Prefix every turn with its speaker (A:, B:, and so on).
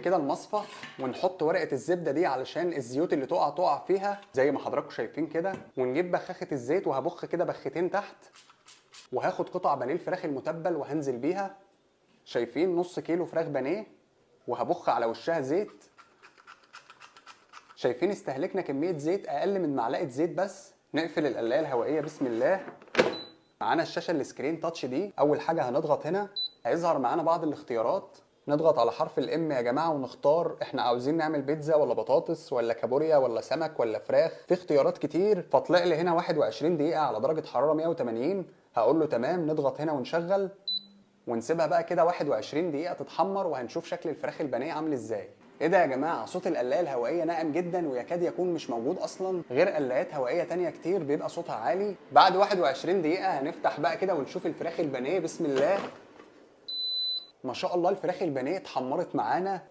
A: كده المصفى ونحط ورقة الزبدة دي علشان الزيوت اللي تقع تقع فيها زي ما حضراتكم شايفين كده. ونجيب بخاخه الزيت وهبخ كده بختين تحت، وهاخد قطع بانيه الفراخ المتبل وهنزل بيها. شايفين نص كيلو فراخ بانيه، وهبخ على وشها زيت. شايفين استهلكنا كمية زيت اقل من معلقه زيت بس. نقفل القلايه الهوائية بسم الله. معانا الشاشة ال screen touch دي، اول حاجة هنضغط هنا هيظهر معانا بعض الاختيارات. نضغط على حرف ال M يا جماعة ونختار احنا عاوزين نعمل بيتزا ولا بطاطس ولا كابوريا ولا سمك ولا فراخ، في اختيارات كتير. فطلع لي هنا 21 دقيقة على درجه حرارة 180، هقول له تمام. نضغط هنا ونشغل ونسيبها بقى كده 21 دقيقة تتحمر، وهنشوف شكل الفراخ البانيه عامل ازاي. ايه ده يا جماعة، صوت القلايه الهوائية ناعم جدا ويكاد يكون مش موجود اصلا، غير قلايات هوائية تانية كتير بيبقى صوتها عالي. بعد 21 دقيقة هنفتح بقى كده ونشوف الفراخ البانيه بسم الله. ما شاء الله الفراخ البانيه اتحمرت معانا.